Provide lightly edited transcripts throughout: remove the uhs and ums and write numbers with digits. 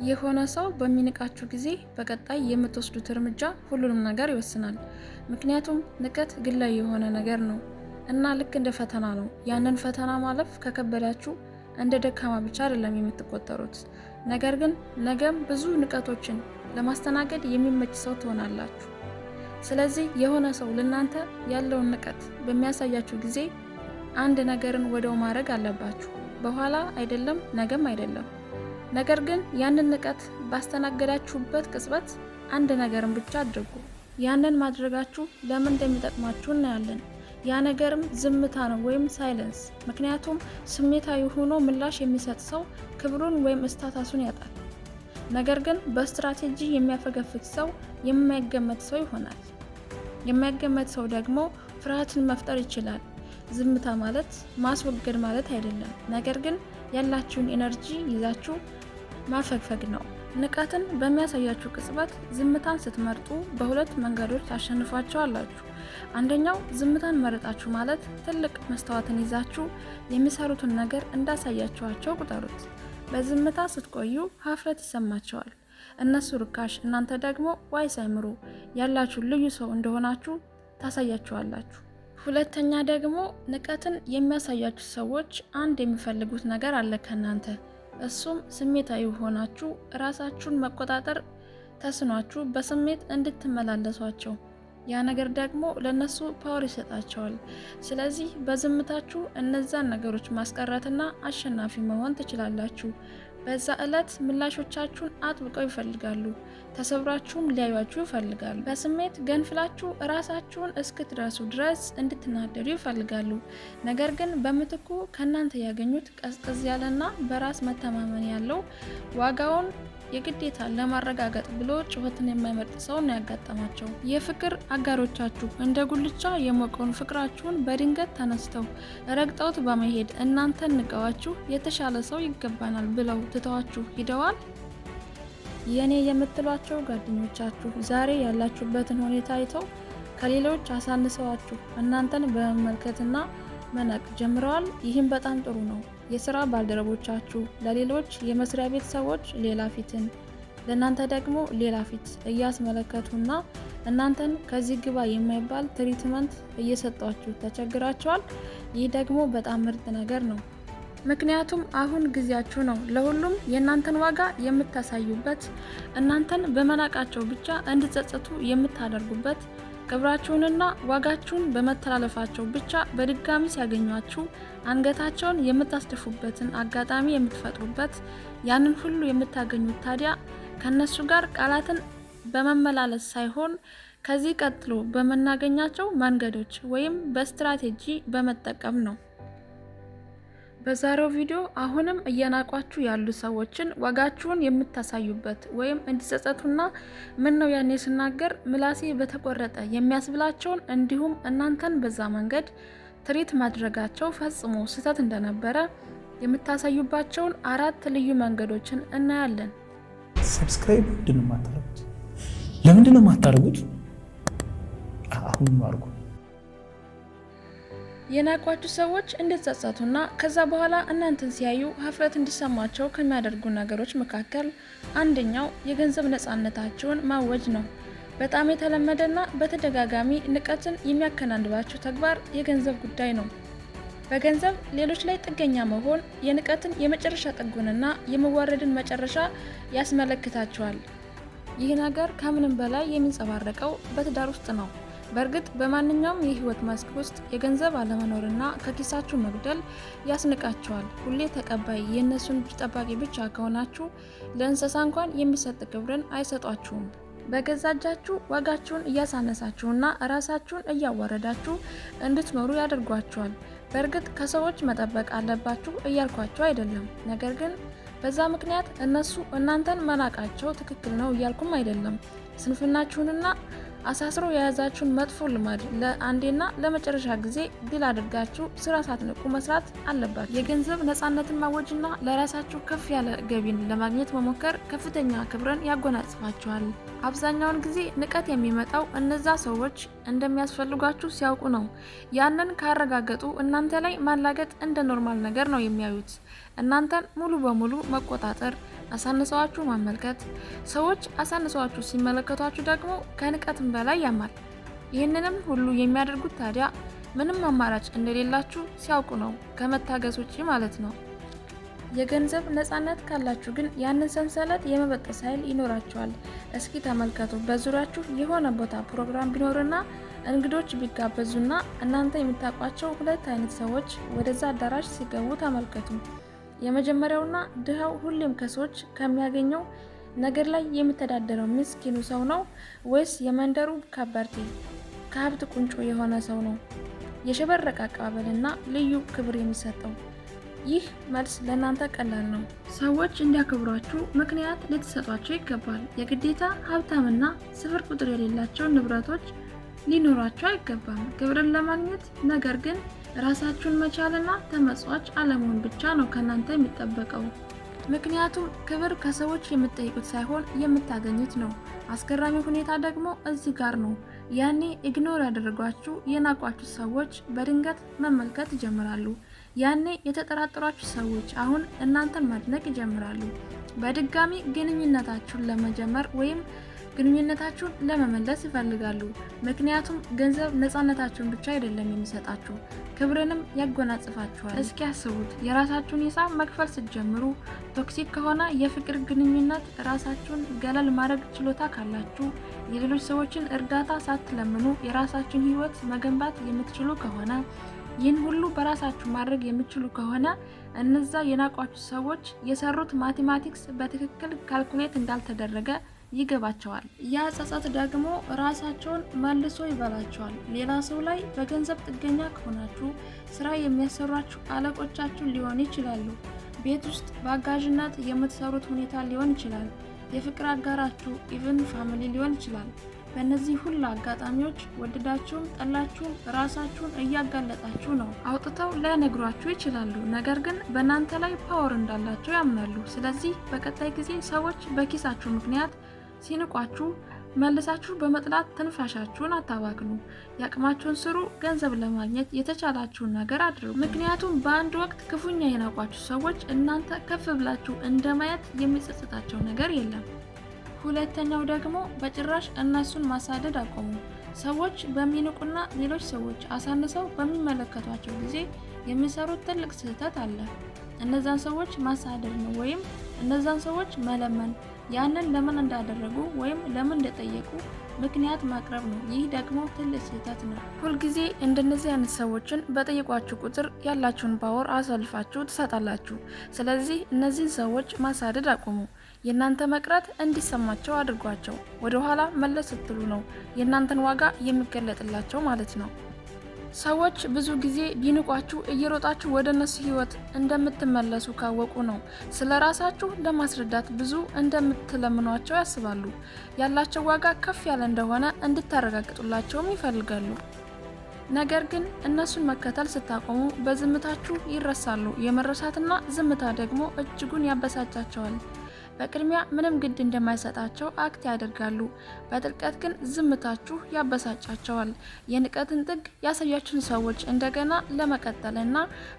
የሆነ ሰው በሚንቃችሁ ጊዜ በቀጣይ የምትወስዱት እርምጃ ሁሉንም ነገር ይወስናል። ምክንያቱም ንቀት ግላዊ የሆነ ነገር ነው እና ልክ እንደ ፈተና ነው። ያንን ፈተና ማለፍ ከከበዳችሁ እንደ ደካማ ብቻ አይደለም የምትቆጠሩት፣ ነገር ግን ነገም ብዙ ንቀቶችን ለማስተናገድ የሚመች ሰው ትሆናላችሁ። ስለዚህ የሆነ ሰው ለእናንተ ያለውን ንቀት በሚያሳያችሁ ጊዜ አንድ ነገርን ወደው ማድረግ አለባችሁ። በኋላ አይደለም፣ ነገም አይደለም። ነገር ግን ያንን ንቀት ባስተናገዳችሁበት ቅጽበት አንድ ነገርን ብቻ አድርጉ። ያንን ማድረጋችሁ ለምን እንደሚጠቅማችሁ እናያለን። ያ ነገርም ዝምታ ነው ወይም silence። ምክንያቱም ስሜታዊ ሆኖ ምላሽ የሚሰጥ ሰው ክብሩን ወይም status ኡን ያጣል። ነገር ግን በስትራቴጂ የሚያፈገፍግ ሰው የማይገመት ሰው ይሆናል። የማይገመት ሰው ደግሞ ፍርሃትን መፍጠር ይችላል። ዝምታ ማለት ማስወገድ ማለት አይደለም፣ ነገር ግን ያላችሁን energy ይዛችሁ ማፈግፈግ ነው። ንቀትን በሚያሳያችሁ ቅጽበት ዝምታን ስትመርጡ በሁለት መንገዶች ታሸንፏቸዋላችሁ። አንደኛው ዝምታን መረጣችሁ ማለት ትልቅ መስታወትን ይዛችሁ የሚሰሩትን ነገር እንዳሳያችኋቸው ቁጠሩት። በዝምታ ስትቆዩ ሀፍረት ይሰማቸዋል። እነሱ ርካሽ፣ እናንተ ደግሞ wise አይምሮ ያላችሁ ልዩ ሰው እንደሆናችሁ ታሳያችኋላችሁ። ሁለተኛ ደግሞ ንቀትን የሚያሳያችሁ ሰዎች አንድ የሚፈልጉት ነገር አለ ከእናንተ። እሱም ስሜታዊ ሆናችሁ ራሳችሁን መቆጣጠር ተስኗችሁ በስሜት እንድትመላለሷቸው። ያ ነገር ደግሞ ለነሱ power ይሰጣቸዋል። ስለዚህ በዝምታችሁ እነዛን ነገሮች ማስቀረትና አሸናፊ መሆን ትችላላችሁ። በዛ ዕለት ምላሾቻችሁን አጥብቀው ይፈልጋሉ። ተሰብራችሁም ሊያዩአችሁ ይፈልጋሉ። በስሜት ገንፍላችሁ ራሳችሁን እስክትረሱ ድረስ እንድትናደዱ ይፈልጋሉ። ነገር ግን በምትኩ ከእናንተ ያገኙት ቀዝቀዝ ያለና በራስ መተማመን ያለው፣ ዋጋውን የግዴታ ለማረጋገጥ ብሎ ጩኸትን የማይመርጥ ሰው ነው ያጋጠማቸው። የፍቅር አጋሮቻችሁ እንደ ጉልቻ የሞቀውን ፍቅራችሁን በድንገት ተነስተው ረግጠውት በመሄድ እናንተን ንቀዋችሁ የተሻለ ሰው ይገባናል ብለው ትተዋችሁ ሂደዋል። የኔ የምትሏቸው ጓደኞቻችሁ ዛሬ ያላችሁበትን ሁኔታ አይተው ከሌሎች አሳንሰዋችሁ እናንተን በመመልከትና መናቅ ጀምረዋል። ይህም በጣም ጥሩ ነው። የስራ ባልደረቦቻችሁ ለሌሎች የመስሪያ ቤት ሰዎች ሌላ ፊትን፣ ለእናንተ ደግሞ ሌላ ፊት እያስመለከቱና እናንተን ከዚህ ግባ የማይባል treatment እየሰጧችሁ ተቸግራችኋል። ይህ ደግሞ በጣም ምርጥ ነገር ነው። ምክንያቱም አሁን ጊዜያችሁ ነው ለሁሉም የእናንተን ዋጋ የምታሳዩበት፣ እናንተን በመናቃቸው ብቻ እንዲጸጸቱ የምታደርጉበት፣ ክብራችሁንና ዋጋችሁን በመተላለፋቸው ብቻ በድጋሚ ሲያገኟችሁ አንገታቸውን የምታስደፉበትን አጋጣሚ የምትፈጥሩበት። ያንን ሁሉ የምታገኙት ታዲያ ከነሱ ጋር ቃላትን በመመላለስ ሳይሆን ከዚህ ቀጥሎ በምናገኛቸው መንገዶች ወይም በስትራቴጂ በመጠቀም ነው። በዛሬው ቪዲዮ አሁንም እየናቋችሁ ያሉ ሰዎችን ዋጋችሁን የምታሳዩበት ወይም እንዲጸጸቱና ምን ነው ያኔ ስናገር ምላሴ በተቆረጠ የሚያስብላቸውን፣ እንዲሁም እናንተን በዛ መንገድ treat ማድረጋቸው ፈጽሞ ስህተት እንደነበረ የምታሳዩባቸውን አራት ልዩ መንገዶችን እናያለን። Subscribe ምንድን ነው የማታደርጉት? ለምንድን ነው የማታደርጉት? አሁን አድርጉ። የናቋችሁ ሰዎች እንዲጸጸቱና ከዛ በኋላ እናንተን ሲያዩ ሀፍረት እንዲሰማቸው ከሚያደርጉ ነገሮች መካከል አንደኛው የገንዘብ ነፃነታችሁን ማወጅ ነው። በጣም የተለመደና በተደጋጋሚ ንቀትን የሚያከናንባችሁ ተግባር የገንዘብ ጉዳይ ነው። በገንዘብ ሌሎች ላይ ጥገኛ መሆን የንቀትን የመጨረሻ ጥጉንና የመዋረድን መጨረሻ ያስመለክታቸዋል። ይህ ነገር ከምንም በላይ የሚንጸባረቀው በትዳር ውስጥ ነው። በእርግጥ በማንኛውም የህይወት መስክ ውስጥ የገንዘብ አለመኖርና ከኪሳችሁ መጉደል ያስንቃቸዋል። ሁሌ ተቀባይ፣ የእነሱን እጅ ጠባቂ ብቻ ከሆናችሁ ለእንስሳ እንኳን የሚሰጥ ክብርን አይሰጧችሁም። በገዛ እጃችሁ ዋጋችሁን እያሳነሳችሁና ራሳችሁን እያዋረዳችሁ እንድትኖሩ ያደርጓችኋል። በእርግጥ ከሰዎች መጠበቅ አለባችሁ እያልኳችሁ አይደለም። ነገር ግን በዛ ምክንያት እነሱ እናንተን መናቃቸው ትክክል ነው እያልኩም አይደለም። ስንፍናችሁንና አሳስሮ የያዛችሁን መጥፎ ልማድ ለአንዴና ለመጨረሻ ጊዜ ድል አድርጋችሁ ስራ ሳትንቁ መስራት አለባችሁ። የገንዘብ ነፃነትን ማወጅና ለራሳችሁ ከፍ ያለ ገቢን ለማግኘት መሞከር ከፍተኛ ክብርን ያጎናጽፋችኋል። አብዛኛውን ጊዜ ንቀት የሚመጣው እነዛ ሰዎች እንደሚያስፈልጓችሁ ሲያውቁ ነው። ያንን ካረጋገጡ እናንተ ላይ ማላገጥ እንደ normal ነገር ነው የሚያዩት። እናንተን ሙሉ በሙሉ መቆጣጠር፣ አሳንሰዋችሁ መመልከት። ሰዎች አሳንሰዋችሁ ሲመለከቷችሁ ደግሞ ከንቀትም በላይ ያማል። ይህንንም ሁሉ የሚያደርጉት ታዲያ ምንም አማራጭ እንደሌላችሁ ሲያውቁ ነው፣ ከመታገስ ውጪ ማለት ነው። የገንዘብ ነፃነት ካላችሁ ግን ያንን ሰንሰለት የመበጠስ ኃይል ይኖራችኋል። እስኪ ተመልከቱ፣ በዙሪያችሁ የሆነ ቦታ ፕሮግራም ቢኖርና እንግዶች ቢጋበዙና እናንተ የምታውቋቸው ሁለት አይነት ሰዎች ወደዛ አዳራሽ ሲገቡ ተመልከቱ። የመጀመሪያውና ድሃው ሁሌም ከሰዎች ከሚያገኘው ነገር ላይ የሚተዳደረው ምስኪኑ ሰው ነው ወይስ የመንደሩ ከበርቴ ከሀብት ቁንጮ የሆነ ሰው ነው የሸበረቀ አቀባበልና ልዩ ክብር የሚሰጠው? ይህ መልስ ለእናንተ ቀላል ነው። ሰዎች እንዲያከብሯችሁ ምክንያት ልትሰጧቸው ይገባል። የግዴታ ሀብታምና ስፍር ቁጥር የሌላቸው ንብረቶች ሊኖሯቸው አይገባም ክብርን ለማግኘት። ነገር ግን ራሳችሁን መቻልና ተመጽዋች አለመሆን ብቻ ነው ከእናንተ የሚጠበቀው። ምክንያቱም ክብር ከሰዎች የምትጠይቁት ሳይሆን የምታገኙት ነው። አስገራሚ ሁኔታ ደግሞ እዚህ ጋር ነው። ያኔ ኢግኖር ያደረጓችሁ የናቋችሁ ሰዎች በድንገት መመልከት ይጀምራሉ። ያኔ የተጠራጠሯችሁ ሰዎች አሁን እናንተን ማድነቅ ይጀምራሉ። በድጋሚ ግንኙነታችሁን ለመጀመር ወይም ግንኙነታችሁን ለመመለስ ይፈልጋሉ። ምክንያቱም ገንዘብ ነፃነታችሁን ብቻ አይደለም የሚሰጣችሁ፣ ክብርንም ያጎናጽፋችኋል። እስኪ አስቡት፣ የራሳችሁን ሂሳብ መክፈል ስትጀምሩ፣ toxic ከሆነ የፍቅር ግንኙነት ራሳችሁን ገለል ማድረግ ችሎታ ካላችሁ፣ የሌሎች ሰዎችን እርዳታ ሳትለምኑ የራሳችሁን ሕይወት መገንባት የምትችሉ ከሆነ፣ ይህን ሁሉ በራሳችሁ ማድረግ የምትችሉ ከሆነ፣ እነዛ የናቋችሁ ሰዎች የሰሩት mathematics በትክክል calculate እንዳልተደረገ ይገባቸዋል። ያ ጸጸት ደግሞ ራሳቸውን መልሶ ይበላቸዋል። ሌላ ሰው ላይ በገንዘብ ጥገኛ ከሆናችሁ ስራ የሚያሰሯችሁ አለቆቻችሁ ሊሆኑ ይችላሉ። ቤት ውስጥ በአጋዥነት የምትሰሩት ሁኔታ ሊሆን ይችላል። የፍቅር አጋራችሁ፣ even family ሊሆን ይችላል። በእነዚህ ሁሉ አጋጣሚዎች ወደዳችሁም ጠላችሁም ራሳችሁን እያጋለጣችሁ ነው። አውጥተው ላይነግሯችሁ ይችላሉ፣ ነገር ግን በእናንተ ላይ power እንዳላቸው ያምናሉ። ስለዚህ በቀጣይ ጊዜ ሰዎች በኪሳችሁ ምክንያት ሲንቋችሁ መልሳችሁ በመጥላት ትንፋሻችሁን አታባክኑ። የአቅማችሁን ስሩ። ገንዘብ ለማግኘት የተቻላችሁን ነገር አድርጉ። ምክንያቱም በአንድ ወቅት ክፉኛ የናቋችሁ ሰዎች እናንተ ከፍ ብላችሁ እንደማየት የሚጸጽታቸው ነገር የለም። ሁለተኛው ደግሞ በጭራሽ እነሱን ማሳደድ አቆሙ። ሰዎች በሚንቁና ሌሎች ሰዎች አሳንሰው በሚመለከቷቸው ጊዜ የሚሰሩት ትልቅ ስህተት አለ። እነዛን ሰዎች ማሳደድ ነው ወይም እነዛን ሰዎች መለመን፣ ያንን ለምን እንዳደረጉ ወይም ለምን እንደጠየቁ ምክንያት ማቅረብ ነው። ይህ ደግሞ ትልቅ ስህተት ነው። ሁልጊዜ እንደነዚህ አይነት ሰዎችን በጠየቋችሁ ቁጥር ያላችሁን power አሳልፋችሁ ትሰጣላችሁ። ስለዚህ እነዚህን ሰዎች ማሳደድ አቁሙ። የእናንተ መቅረት እንዲሰማቸው አድርጓቸው። ወደ ኋላ መለስ ስትሉ ነው የእናንተን ዋጋ የሚገለጥላቸው ማለት ነው። ሰዎች ብዙ ጊዜ ቢንቋችሁ እየሮጣችሁ ወደ እነሱ ሕይወት እንደምትመለሱ ካወቁ ነው ስለ ራሳችሁ ለማስረዳት ብዙ እንደምትለምኗቸው ያስባሉ። ያላቸው ዋጋ ከፍ ያለ እንደሆነ እንድታረጋግጡላቸውም ይፈልጋሉ። ነገር ግን እነሱን መከተል ስታቆሙ በዝምታችሁ ይረሳሉ። የመረሳትና ዝምታ ደግሞ እጅጉን ያበሳጫቸዋል። በቅድሚያ ምንም ግድ እንደማይሰጣቸው act ያደርጋሉ። በጥልቀት ግን ዝምታችሁ ያበሳጫቸዋል። የንቀትን ጥግ ያሳያችሁን ሰዎች እንደገና ለመቀጠልና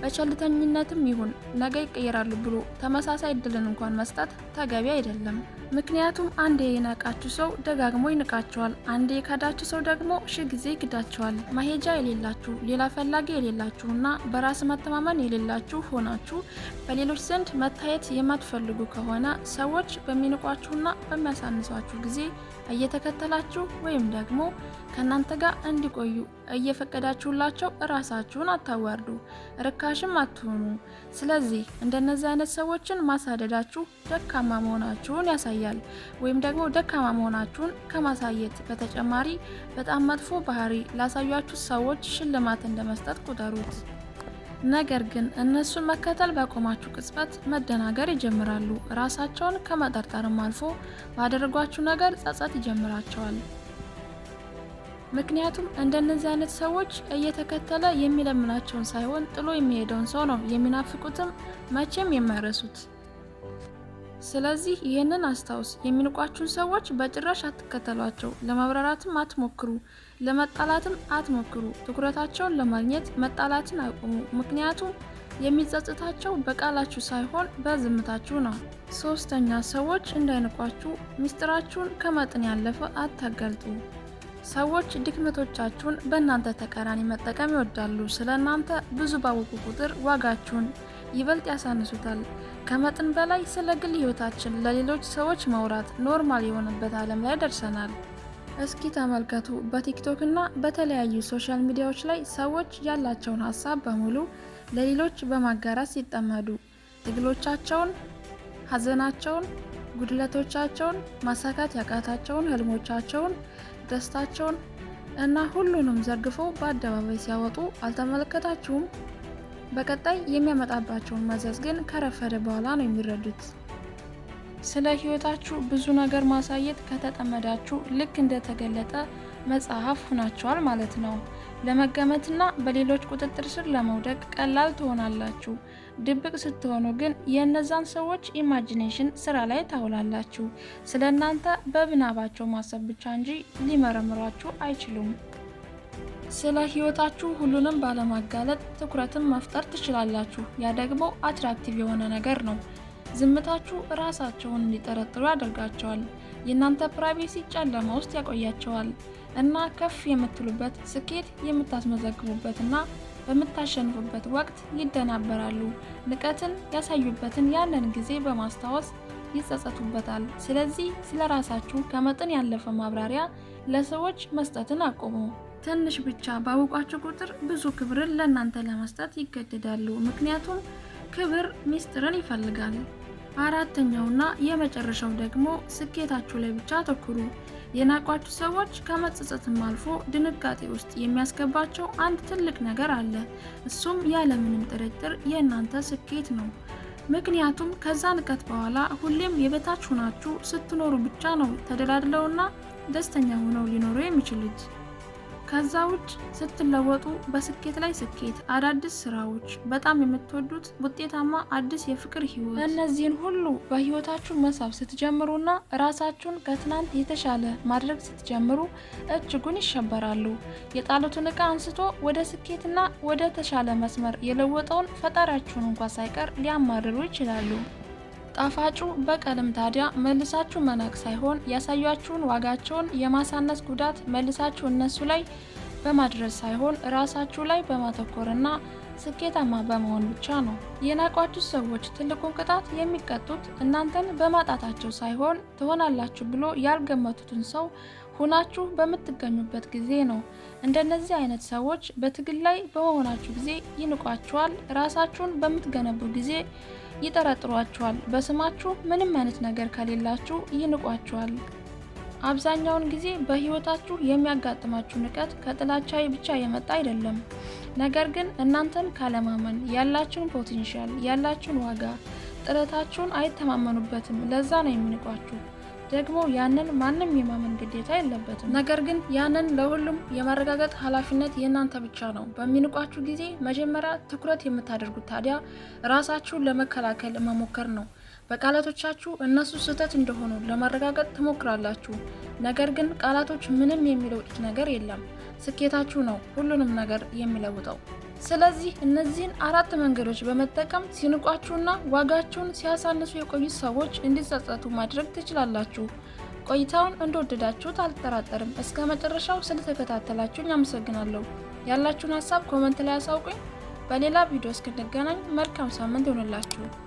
በቸልተኝነትም ይሁን ነገ ይቀየራሉ ብሎ ተመሳሳይ እድልን እንኳን መስጠት ተገቢ አይደለም። ምክንያቱም አንዴ የናቃችሁ ሰው ደጋግሞ ይንቃችኋል። አንዴ የካዳችሁ ሰው ደግሞ ሺ ጊዜ ይክዳችኋል። መሄጃ የሌላችሁ፣ ሌላ ፈላጊ የሌላችሁና በራስ መተማመን የሌላችሁ ሆናችሁ በሌሎች ዘንድ መታየት የማትፈልጉ ከሆነ ሰዎች በሚንቋችሁና በሚያሳንሷችሁ ጊዜ እየተከተላችሁ ወይም ደግሞ ከእናንተ ጋር እንዲቆዩ እየፈቀዳችሁላቸው እራሳችሁን አታዋርዱ፣ ርካሽም አትሆኑ። ስለዚህ እንደነዚህ አይነት ሰዎችን ማሳደዳችሁ ደካማ መሆናችሁን ያሳያል። ወይም ደግሞ ደካማ መሆናችሁን ከማሳየት በተጨማሪ በጣም መጥፎ ባህሪ ላሳያችሁ ሰዎች ሽልማት እንደመስጠት ቁጠሩት። ነገር ግን እነሱን መከተል ባቆማችሁ ቅጽበት መደናገር ይጀምራሉ። ራሳቸውን ከመጠርጠርም አልፎ ባደረጓችሁ ነገር ጸጸት ይጀምራቸዋል። ምክንያቱም እንደነዚህ አይነት ሰዎች እየተከተለ የሚለምናቸውን ሳይሆን ጥሎ የሚሄደውን ሰው ነው የሚናፍቁትም መቼም የማይረሱት። ስለዚህ ይህንን አስታውስ። የሚንቋችሁን ሰዎች በጭራሽ አትከተሏቸው። ለማብራራትም አትሞክሩ፣ ለመጣላትም አትሞክሩ። ትኩረታቸውን ለማግኘት መጣላትን አቁሙ። ምክንያቱም የሚጸጽታቸው በቃላችሁ ሳይሆን በዝምታችሁ ነው። ሶስተኛ፣ ሰዎች እንዳይንቋችሁ ሚስጥራችሁን ከመጠን ያለፈ አታጋልጡ። ሰዎች ድክመቶቻችሁን በእናንተ ተቃራኒ መጠቀም ይወዳሉ። ስለ እናንተ ብዙ ባወቁ ቁጥር ዋጋችሁን ይበልጥ ያሳንሱታል። ከመጠን በላይ ስለ ግል ሕይወታችን ለሌሎች ሰዎች ማውራት normal የሆነበት ዓለም ላይ ደርሰናል። እስኪ ተመልከቱ፣ በቲክቶክ እና በተለያዩ social media ዎች ላይ ሰዎች ያላቸውን ሀሳብ በሙሉ ለሌሎች በማጋራት ሲጠመዱ ትግሎቻቸውን፣ ሀዘናቸውን፣ ጉድለቶቻቸውን፣ ማሳካት ያቃታቸውን ህልሞቻቸውን፣ ደስታቸውን እና ሁሉንም ዘርግፈው በአደባባይ ሲያወጡ አልተመለከታችሁም? በቀጣይ የሚያመጣባቸውን መዘዝ ግን ከረፈደ በኋላ ነው የሚረዱት። ስለ ህይወታችሁ ብዙ ነገር ማሳየት ከተጠመዳችሁ ልክ እንደተገለጠ መጽሐፍ ሆናችኋል ማለት ነው። ለመገመትና በሌሎች ቁጥጥር ስር ለመውደቅ ቀላል ትሆናላችሁ። ድብቅ ስትሆኑ ግን የእነዛን ሰዎች imagination ስራ ላይ ታውላላችሁ። ስለ እናንተ በምናባቸው ማሰብ ብቻ እንጂ ሊመረምሯችሁ አይችሉም። ስለ ህይወታችሁ ሁሉንም ባለማጋለጥ ትኩረትን መፍጠር ትችላላችሁ። ያ ደግሞ attractive የሆነ ነገር ነው። ዝምታችሁ ራሳቸውን እንዲጠረጥሩ ያደርጋቸዋል። የእናንተ privacy ጨለማ ውስጥ ያቆያቸዋል እና ከፍ የምትሉበት፣ ስኬት የምታስመዘግቡበት እና በምታሸንፉበት ወቅት ይደናበራሉ። ንቀትን ያሳዩበትን ያንን ጊዜ በማስታወስ ይጸጸቱበታል። ስለዚህ ስለ ራሳችሁ ከመጠን ያለፈ ማብራሪያ ለሰዎች መስጠትን አቁሙ። ትንሽ ብቻ ባወቋችሁ ቁጥር ብዙ ክብርን ለእናንተ ለመስጠት ይገደዳሉ። ምክንያቱም ክብር ሚስጥርን ይፈልጋል። አራተኛውና የመጨረሻው ደግሞ ስኬታችሁ ላይ ብቻ አተኩሩ። የናቋችሁ ሰዎች ከመጸጸትም አልፎ ድንጋጤ ውስጥ የሚያስገባቸው አንድ ትልቅ ነገር አለ። እሱም ያለምንም ጥርጥር የእናንተ ስኬት ነው። ምክንያቱም ከዛ ንቀት በኋላ ሁሌም የበታች ሆናችሁ ስትኖሩ ብቻ ነው ተደላድለውና ደስተኛ ሆነው ሊኖሩ የሚችሉት። ከዛ ውጭ ስትለወጡ በስኬት ላይ ስኬት፣ አዳዲስ ስራዎች፣ በጣም የምትወዱት ውጤታማ አዲስ የፍቅር ህይወት፣ እነዚህን ሁሉ በህይወታችሁ መሳብ ስትጀምሩና ራሳችሁን ከትናንት የተሻለ ማድረግ ስትጀምሩ እጅጉን ይሸበራሉ። የጣሉትን እቃ አንስቶ ወደ ስኬትና ወደ ተሻለ መስመር የለወጠውን ፈጣሪያችሁን እንኳ ሳይቀር ሊያማርሩ ይችላሉ። ጣፋጩ በቀልም ታዲያ መልሳችሁ መናቅ ሳይሆን ያሳያችሁን ዋጋቸውን የማሳነስ ጉዳት መልሳችሁ እነሱ ላይ በማድረስ ሳይሆን ራሳችሁ ላይ በማተኮርና ስኬታማ በመሆን ብቻ ነው። የናቋችሁ ሰዎች ትልቁን ቅጣት የሚቀጡት እናንተን በማጣታቸው ሳይሆን ትሆናላችሁ ብሎ ያልገመቱትን ሰው ሆናችሁ በምትገኙበት ጊዜ ነው። እንደነዚህ አይነት ሰዎች በትግል ላይ በመሆናችሁ ጊዜ ይንቋችኋል። ራሳችሁን በምትገነቡ ጊዜ ይጠረጥሯችኋል። በስማችሁ ምንም አይነት ነገር ከሌላችሁ ይንቋችኋል። አብዛኛውን ጊዜ በህይወታችሁ የሚያጋጥማችሁ ንቀት ከጥላቻ ብቻ የመጣ አይደለም። ነገር ግን እናንተን ካለማመን፣ ያላችሁን potential፣ ያላችሁን ዋጋ፣ ጥረታችሁን አይተማመኑበትም። ለዛ ነው የሚንቋችሁ። ደግሞ ያንን ማንም የማመን ግዴታ የለበትም። ነገር ግን ያንን ለሁሉም የማረጋገጥ ኃላፊነት የእናንተ ብቻ ነው። በሚንቋችሁ ጊዜ መጀመሪያ ትኩረት የምታደርጉት ታዲያ ራሳችሁን ለመከላከል መሞከር ነው። በቃላቶቻችሁ እነሱ ስህተት እንደሆኑ ለማረጋገጥ ትሞክራላችሁ። ነገር ግን ቃላቶች ምንም የሚለውጡት ነገር የለም። ስኬታችሁ ነው ሁሉንም ነገር የሚለውጠው። ስለዚህ እነዚህን አራት መንገዶች በመጠቀም ሲንቋችሁና ዋጋችሁን ሲያሳንሱ የቆዩት ሰዎች እንዲጸጸቱ ማድረግ ትችላላችሁ። ቆይታውን እንደወደዳችሁት አልጠራጠርም። እስከ መጨረሻው ስለተከታተላችሁኝ አመሰግናለሁ። ያላችሁን ሀሳብ comment ላይ አሳውቁኝ። በሌላ ቪዲዮ እስክንገናኝ መልካም ሳምንት ይሆንላችሁ።